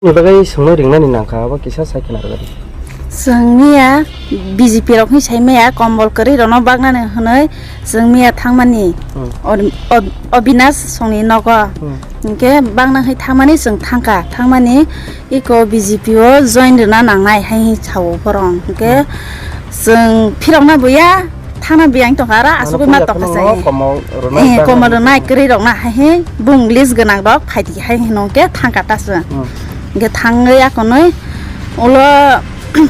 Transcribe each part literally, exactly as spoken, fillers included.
Ni bagwi swngwi ringnani nangkha, abo kisa sai khna rwdi. Chwng miya B J P rok hwnwi sai maya, kombol kwrwi rokno baknani hwnwi chwng miya thangmani. Hmm. Ob-, Ob-, Obinash songni nogo. Hmm. Hinkhe bakna hai thangmani chwng thangkha, thangmani iko B J P o join rwna nangnai hai sao borok. Hinkhe chwng phirokna buya, thangna buya wng tongkha, aro asugwi ma tongkha sai. Kombol rwnai, eh, kombol rwnai kwrwi rokna hai hai bung list gwnang rok phaidi hai hino hinkhe thangkha ta chwng. Hmm. Hinkhe thangwi akonwi ulo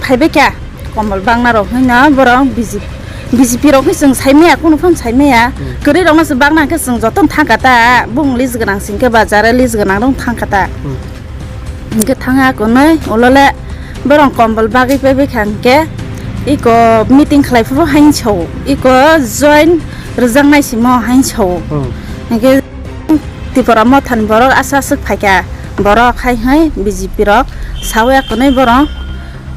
phaibai kha. Kombol bakna rok hwnwi no borok B J P, B J P rok hwnwi chwng sai maya, kunu phano sai maya. Hmm. Kwrwi rokno se bakna hwnkhe chwng jotono thangkha ta, bung list gwnang singkhe ba jara list gwnang rok thangkha ta. Hmm. Hwnkhe thangya kunui ulole borok kombol bagwi paibai kha hwnkhe iko meeting khlai phuru haino sao, iko join rwjaknai simo haino sao. Hmm. Hwnkhe Tipra Motha ni borok aswk aswk phaikha, borok hai hai B J P rok sawi akunui borok.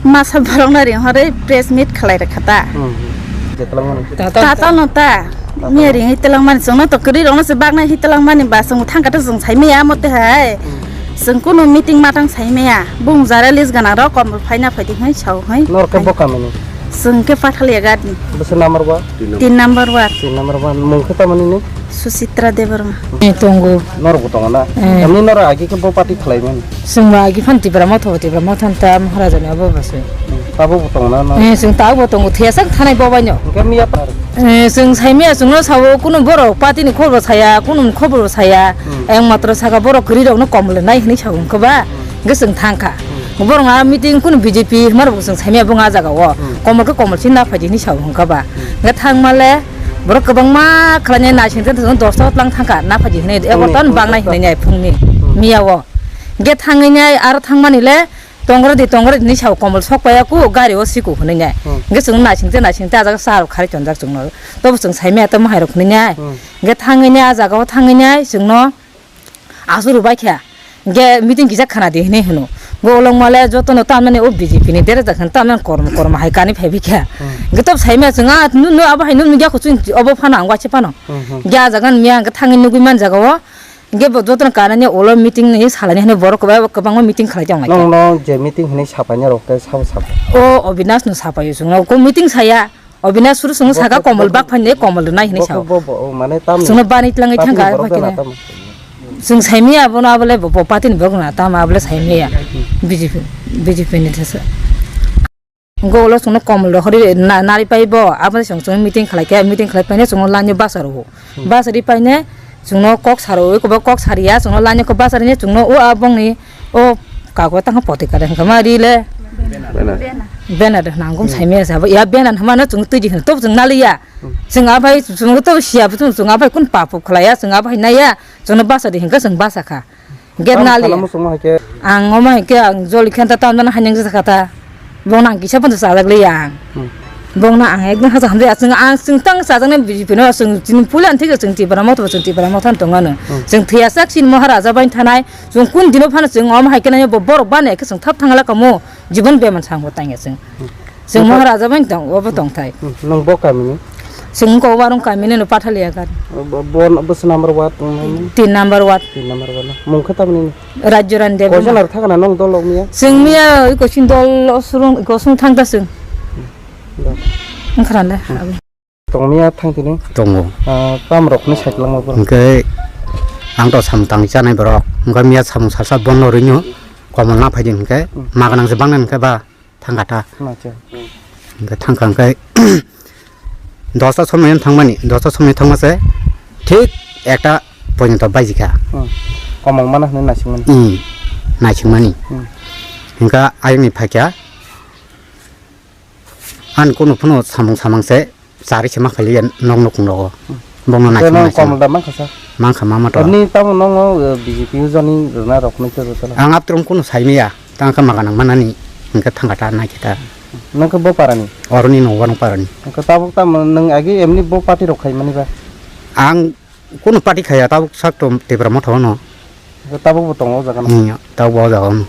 Masa borokno ringhorwi press meet khlai rwkha ta. Hmm, hmm. Je twlangmani. Tatal no ta. Miya ringwi twlangmani chwngno to kwrwi rokno se baknai hi twlangmani ba chwng thangkha ta chwng sai maya mote hai. Hmm. Chwng kunu meeting matang sai maya. Bung jara list gana rok kom phaina phaidi hai sao hai. Nor khe bo kamini? Chwng khe Pathalia gad ni. Bwswk number ba? Tin number ward. Tin number ward. Mung khe tamani ni? Susitra Debbarma. Eh, tongo. Norok bo tongo na? Eh. Tamni norok agi khe bo party khlai mani? Chwng ba agi phan Tipra Motha, Tipra Motha ta Maharaja ni abo bwswi. Hmm, tabuk bo tongo na, na? Eh, chwng tabuk bo tongo, thiyasa thanai bo bai no. Hwnkhe miya par? Eh, chwng sai miya chwngno sao, kunu borok party ni khobor bo saya, kunu khobor bo saya. Hmm. Eng matro saka borok kwrwi rokno komol nai hwnwi sao wngkha ba? Hmm. Hwnkhe chwng thangkha. Hmm. Borok a meeting kunu B J P hwnma rok chwng sai miya bo a jaga o. Hmm. Komol khe komol si na phaidi hwnwi sao wngkha ba? Hmm. Hwnkhe thangma le Borok kwbangma khlainai naisingtwi thwng dosta tlang thangkha, naphaidi hwnwi, phungni, ekortan phungni bangnai dosta. Hwnwi nai phungni, hmm, miya o. Hwnkhe thangwi nai aro thangmani le tongrodi, tongrodi hwnwi sao, komol sok paiya ku, gari o siku hwnwi nai. Hmm. Hwnkhe chwng naisingtwi, naisingtwi ajak sa rok kharwi tonjak chwngno. Tobo chwng sai maya tamo hai rok hwnwi nai. Hmm. Hwnkhe thangwi nai a jaga o thangwi nai chwngno aswk rwbai kha. Hwnkhe meeting kisa khana di hinwi hwno. Bo ulokma le jotono tamnani o B J P ni dere jak hinwi tamnani kormo kormo hai kanwi phaibai kha. Hmm. Hwnkhe tobo sai maya chwng a nunu abo hai nunu yakho chwng obo phano ang waisa phano. Hmm, hmm. Hwnkhe a jaga ni miya hwnkhe thangwi nugwi man jaga o. Hwnkhe bo jotono kanani ulo meeting ni salaini hinwi borok kwbangma, kwbangma meeting khlai tong lai kha. Nongno je meeting hinwi sapaina rok khe sabo sabo? O Obinash no sapaio chwngno. Ko meeting saya. Obinash suru chwngno saka komol bak phainai komol rwnai hinwi sao. Bo, bo, bo, o, mane tamni chwngno bani tlangwi thangkha borok abo khe. Chwng saimaya abono abole bo, bo party ni borok na tamo abole saimaya. B J P, B J P ni thasa. Go ulo chwngno komol rohorwi na, nari pai bo, aboni chwng, chwng meeting khlai khe, meeting khlai paine chwngno line o basa rwo. Hmm. Basa ri paine chwngno kok saro, oi kobo kok sariya, chwngno line o kok basa rini chwngno o abongni o kago tangkha poti kare hwnkha ma ri le. Banner. Banner de nangum saimaya sabo. Ya banner hwnmano chwng twi di hwn, tobo chwng naliya. Hmm. Chwng abai chwng to siya, chwng, chwng abai kun papo khlaiya, chwng abai naiya, chwngno basa di hwnkha chwng basa kha. Get naliya. Ang omo hai khe ang joli khenta tamjana hanyang jakha ta. Bo nang kisa pon sajak liya ang. Hmm. Bongno ang ekdom hacha hamjak, chwng ang chwng tang chajaknai B J P no, chwng chini puila thik chwng Tipra Motha, chwng Tipra Motha tongmano. Hmm. Chwng thwiya sak sin Maharaja bai thanai, chwng kun dino phano chwng omo hai khe nai bo borok bani khe chwng thap thangla kamo, jibon beman sangbo tangya chwng. Hmm. Chwng Maharaja bai tong, obo tongthai. Hmm. Nang bo kamini? Chwng ko warung kamini no Pathalia gar. Bo, bo, bo se number ward tongmani? Tin number ward. Tin number ward na. Mung khe tamni? Rajyo Ran Debbarma. Koijon ar thakna nong dol rok miya? Chwng miya oi koisin dol o surung, iko sung thang ta chwng. Hmm. Wngkha na le? Hmm. Tong miya thang tini? Tongo. Ah, tam rok ni side langma borok. Hwnkhe ang to samung tang chanai borok. Hwnkhe miya samung sasa bono rwino komol na phaidi hwnkhe hmm, maganang se bangna hwnkhe ba thangkha ta. Acha. Hwnkhe thangkha hwnkhe dosta somoi thangmani, dosta somoi thangma se thik ekta porjonto baijikha. Hmm. Komol mana hwnwi naisingmani. Hmm. Naisingmani. Hmm. Hwnkhe ayangni phaikha. Ang kunu phano samung samang se chari se ma khaliya nok nokung rogo. Hmm. Bongno naising naising. Komol da mankha sa? Mankha mama to. Ni tamo nongo, eh, B J P o joining rwna rok nai to joto. Ang aptrom kunu saimaya. Tang kha maganang manani. Hwnkhe thangkha ta naikhe ta. Nang khe bo parani? Oroni no warung parani. Hwnkhe tabuk tamo nwng agi emni bo party rok khaimani ba? Ang Kunu party khaya tabuk sak to Tipra Motha no. Tabuk bo tongo o jaga no. Hmm, tabuk bo o jaga no.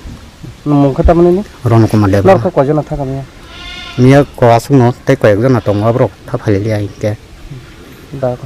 Nwng mung khe tamani ni? Rono Kumar Debbarma. Nor khe koijon thaka miya? Miya ko aswk no tei koyek jona tongo aborok tha phali liya hinkhe. Da ko.